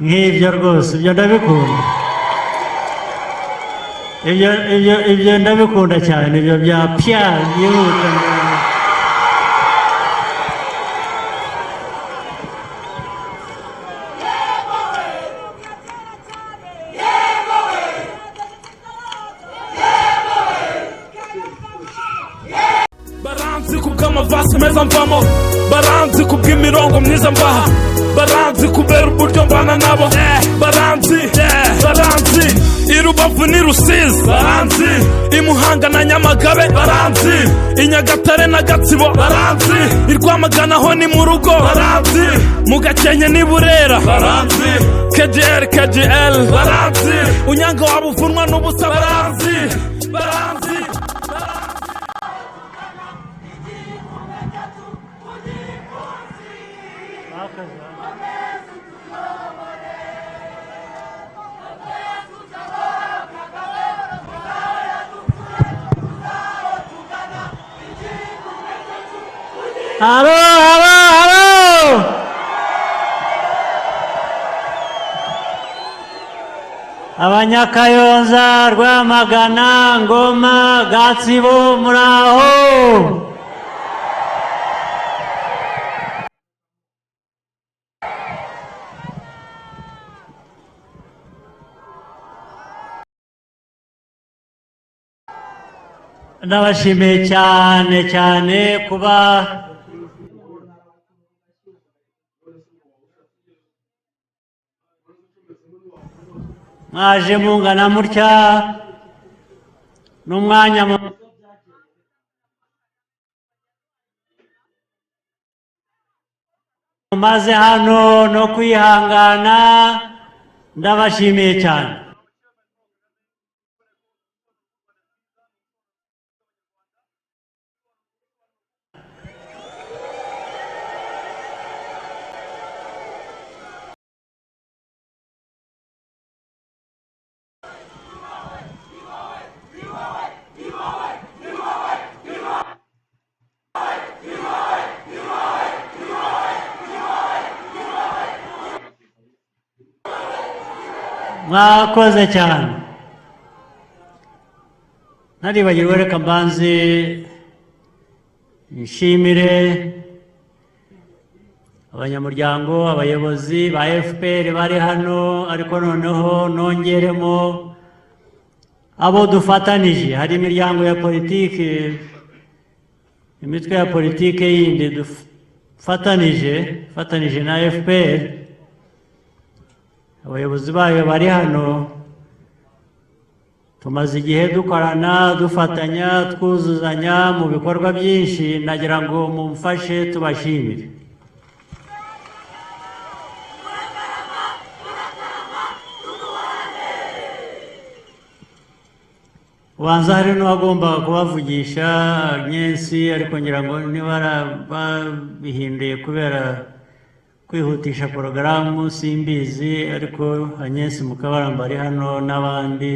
Nk'ibyo rwose, ibyo ndabikunda, ibyo ndabikunda cyane, ibyo bya pya byihuta. Baranzi kubw'amavasi meza mvamo, baranzi kubw'imirongo myiza mbaha, baranzi kubera uburyo mbana nabo, baranzi, baranzi i Rubavu n'i Rusizi, baranzi i Muhanga na Nyamagabe, baranzi i Nyagatare na Gatsibo, baranzi i Rwamagana ho ni mu rugo, baranzi mu Gakenke n'i Burera, baranzi KGL KGL, baranzi unyanga waba uvunwa n'ubusa, baranzi, baranzi. Halo, halo, halo! Abanyakayonza, Rwamagana, Ngoma, Gatsibo, muraho? Ndabashimiye cyane cyane kuba mwaje mungana mutya n'umwanya mumaze hano no kwihangana, ndabashimiye cyane. Mwakoze cyane. Ntaribagirwa, reka mbanze nshimire abanyamuryango, abayobozi ba FPR bari hano, ariko noneho nongeremo abo dufatanije. Hari imiryango ya politiki, imitwe ya politiki yindi dufatanije, fatanije na FPR, abayobozi bayo bari hano. Tumaze igihe dukorana, dufatanya, twuzuzanya mu bikorwa byinshi. Nagira ngo mumfashe tubashimire. Ubanza hari n'uwagombaga kubavugisha nyinshi, ariko ngira ngo niba babihinduye kubera kwihutisha porogaramu simbizi, ariko Agnes Mukabaramba ari hano n'abandi.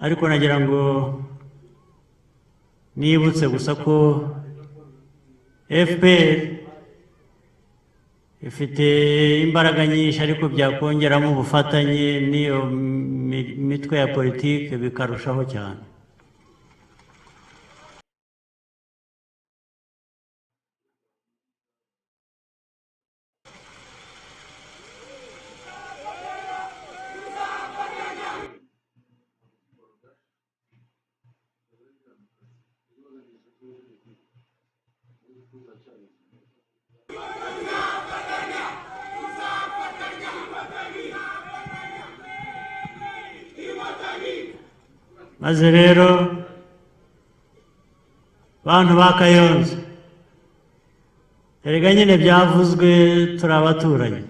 Ariko nagira ngo nibutse gusa ko FPR ifite imbaraga nyinshi, ariko byakongeramo ubufatanye n'iyo mitwe ya politiki bikarushaho cyane. Maze rero, bantu ba Kayonza, erega nyine byavuzwe, turi abaturanyi.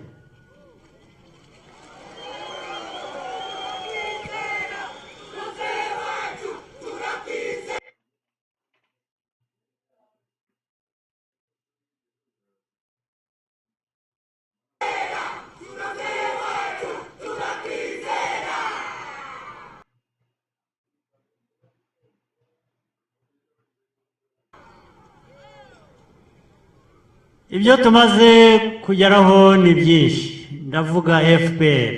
Ibyo tumaze kugeraho ni byinshi. Ndavuga FPR.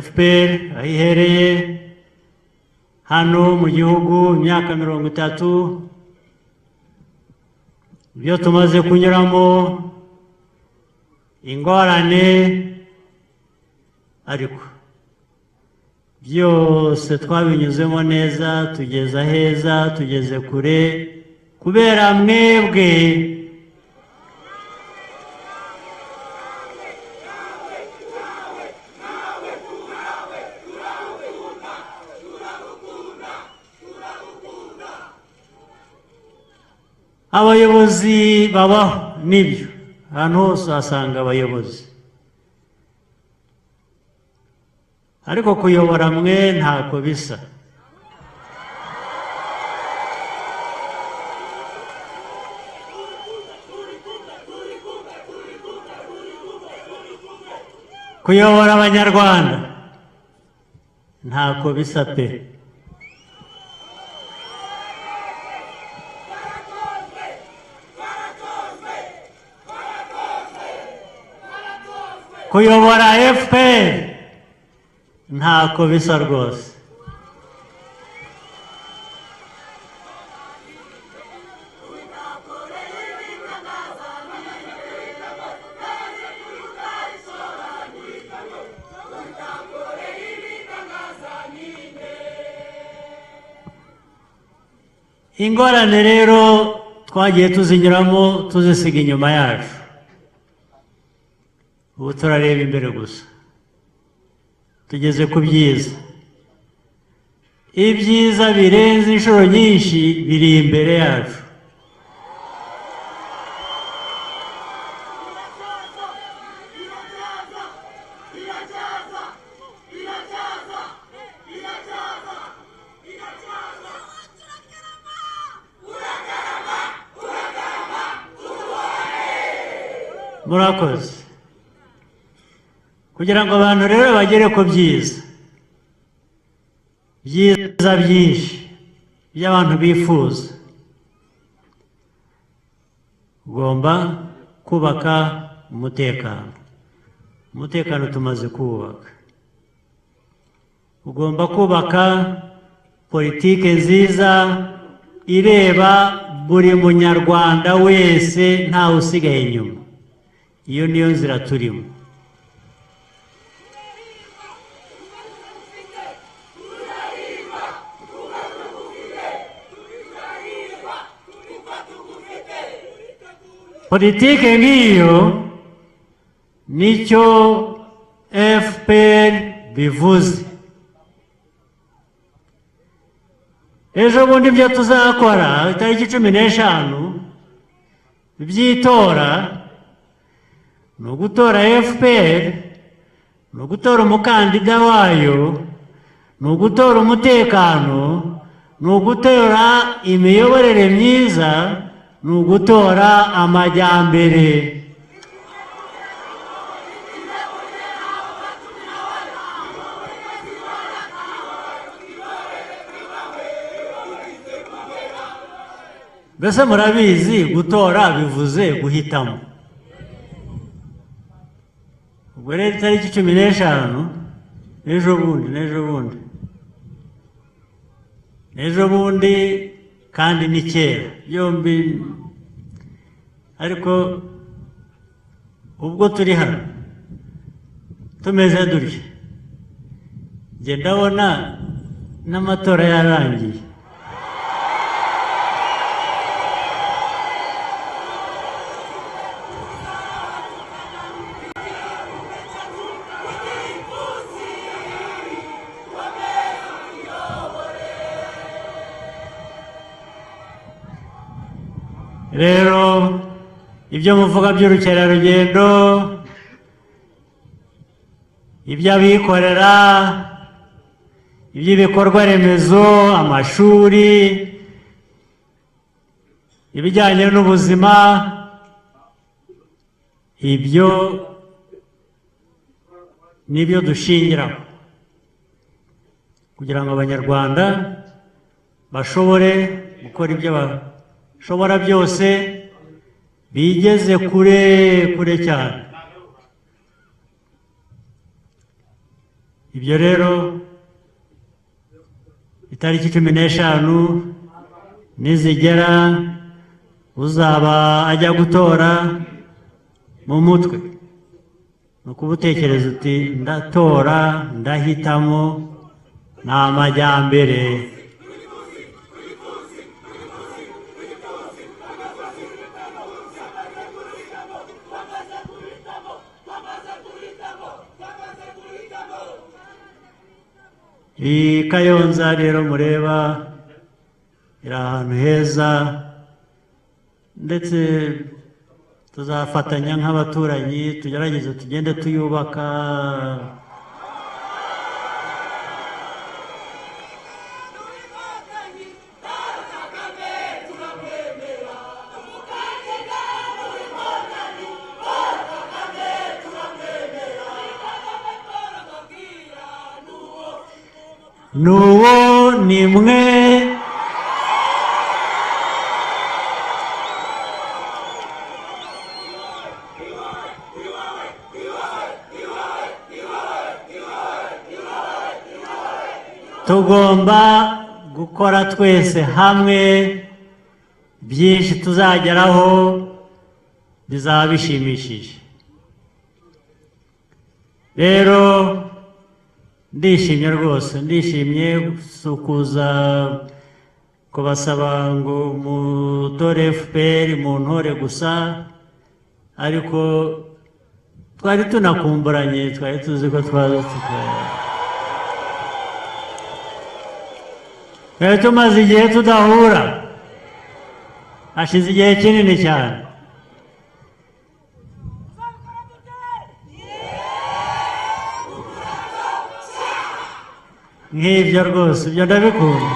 FPR aho ihereye hano mu gihugu, imyaka 30, ibyo tumaze kunyuramo, ingorane, ariko byose twabinyuzemo neza, tugeze aheza, tugeze kure kubera mwebwe. Abayobozi babaho, nibyo, ahantu hose uhasanga abayobozi, ariko kuyobora mwe ntako bisa. Kuyobora Abanyarwanda ntako bisa pe. Kuyobora FPR ntako bisa rwose. Ingorane rero twagiye tuzinyuramo, tuzisiga inyuma yacu. Ubu turareba imbere gusa, tugeze ku byiza. Ibyiza birenze inshuro nyinshi biri imbere yacu. Murakoze. Kugira ngo abantu rero bagere ku byiza, byiza byinshi by'abantu bifuza, ugomba kubaka umutekano. Umutekano tumaze kuwubaka. Ugomba kubaka politike nziza ireba buri Munyarwanda wese, ntawe usigaye inyuma. Iyo niyo nzira turimo. Politike nk'iyo nicyo FPR bivuze. Ejo bundi ibyo tuzakora itariki 15 by'itora ni ugutora FPR, ni ugutora umukandida wayo, ni ugutora umutekano, ni ugutora imiyoborere myiza, ni ugutora amajyambere. Mbese murabizi, gutora bivuze guhitamo. Ubwo rero itariki 15, n'ejo bundi, n'ejo bundi, n'ejo bundi, kandi ni kera byombi, ariko ubwo turi hano tumeze dutya, njye ndabona n'amatora yarangiye. Rero ibyo muvuga by'urukerarugendo, iby'abikorera, iby'ibikorwa remezo, amashuri, ibijyanye n'ubuzima, ibyo nibyo dushingiraho kugira ngo Abanyarwanda bashobore gukora ibyo bashobora byose. Bigeze kure kure cyane. Ibyo rero itariki 15 nizigera, uzaba ajya gutora mu mutwe ni ukuba utekereza uti: "Ndatora, ndahitamo, ni amajyambere." Iyi Kayonza rero mureba iri ahantu heza, ndetse tuzafatanya nk'abaturanyi, tugerageze tugende tuyubaka. N'uwo ni mwe. Tugomba gukora twese hamwe, byinshi tuzageraho bizaba bishimishije. Rero ndishimye rwose, ndishimye. Si ukuza kubasaba ngo mutore FPR mu ntore gusa, ariko twari tunakumburanye, twari tuzi ko twaza twari tumaze igihe tudahura, hashize igihe kinini cyane. Nk'ibyo rwose, ibyo ndabikunda,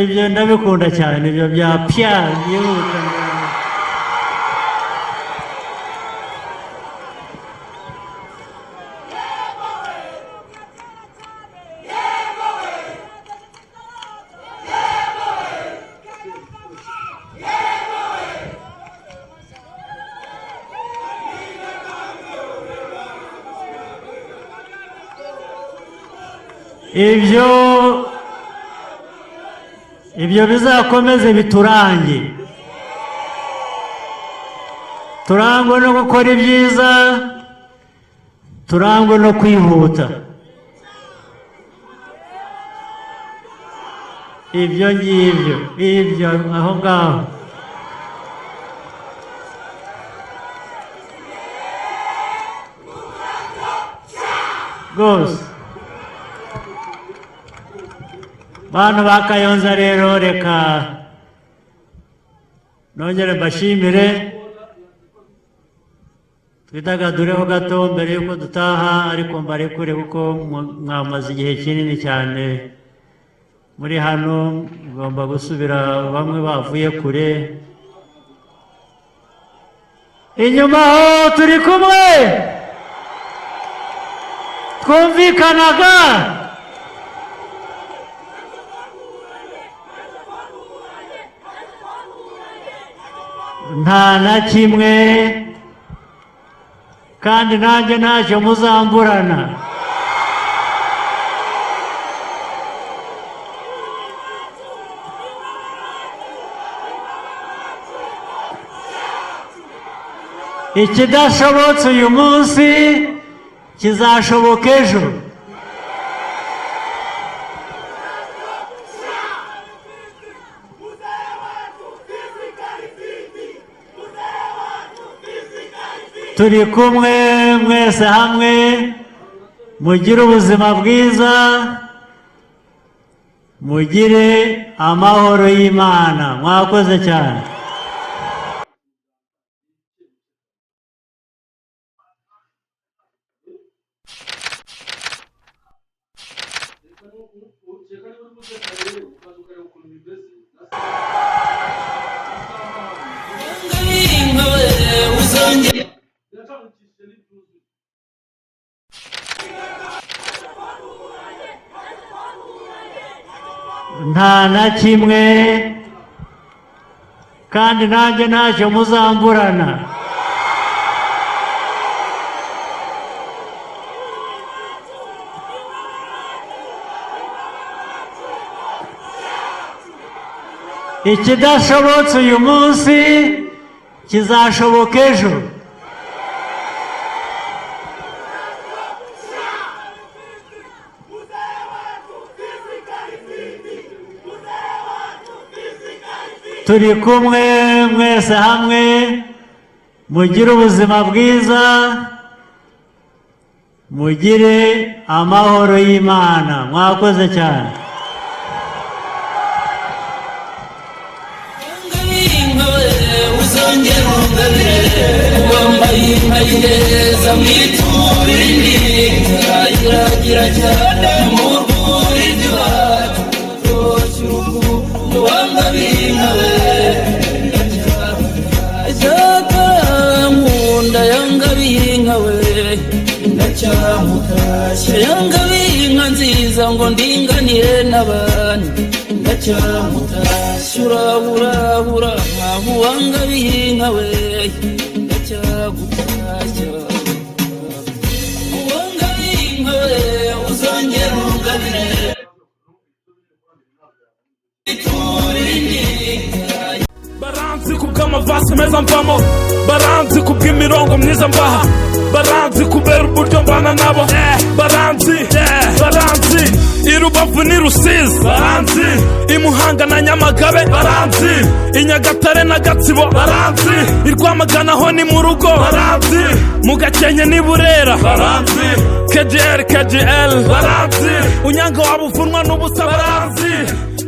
ibyo ndabikunda cyane, ibyo bya pya byihuta. Ibyo bizakomeze biturange, turangwe no gukora ibyiza, turangwe no kwihuta. Ibyo ngibyo, ibyo aho ngaho. Rwose bantu ba Kayonza rero, reka nongere mbashimire, twidagadureho gato mbere y'uko dutaha, ariko mbarekure kuko mwamaze igihe kinini cyane muri hano, mugomba gusubira, bamwe bavuye kure. Inyuma aho turi kumwe twumvikanaga. Nta na kimwe, kandi nanjye ntacyo muzamburana. Ikidashobotse uyu munsi kizashoboka ejo. Turi kumwe mwese hamwe, mugire ubuzima bwiza, mugire amahoro y'Imana. Mwakoze cyane. Nta na kimwe. Kandi nanjye ntacyo muzamburana. Ikidashobotse uyu munsi kizashoboka ejo. Turi kumwe mwese hamwe. Mugire ubuzima bwiza, mugire amahoro y'Imana. Mwakoze cyane. Uzongera ungabire, wambaye inka yeza mwitura indi iragira cyane mu rwuri rw'iwacu toshye urukundo, wambaye inka we. Nkunda yangabiye inka we, ndacyamutashye. Yangabiye inka nziza ngo ndinganire n'abandi, ndacyamutashye. Uraburabura nkaho uwangabiye inka we, ndacyagutashya. Uwangabiye inka we, uzongera ungabire iturinde. Baranzi kubw'amavasi meza mvamo, baranzi kubw'imirongo myiza mbaha, baranzi kubera uburyo mbana nabo, baranzi, baranzi i Rubavu n'i Rusizi, baranzi i Muhanga na Nyamagabe, baranzi i Nyagatare na Gatsibo, baranzi i Rwamagana ho ni mu rugo, baranzi mu Gakenke n'i Burera, baranzi KGL KGL, baranzi unyanga waba uvunwa n'ubusa, baranzi,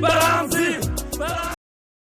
baranzi.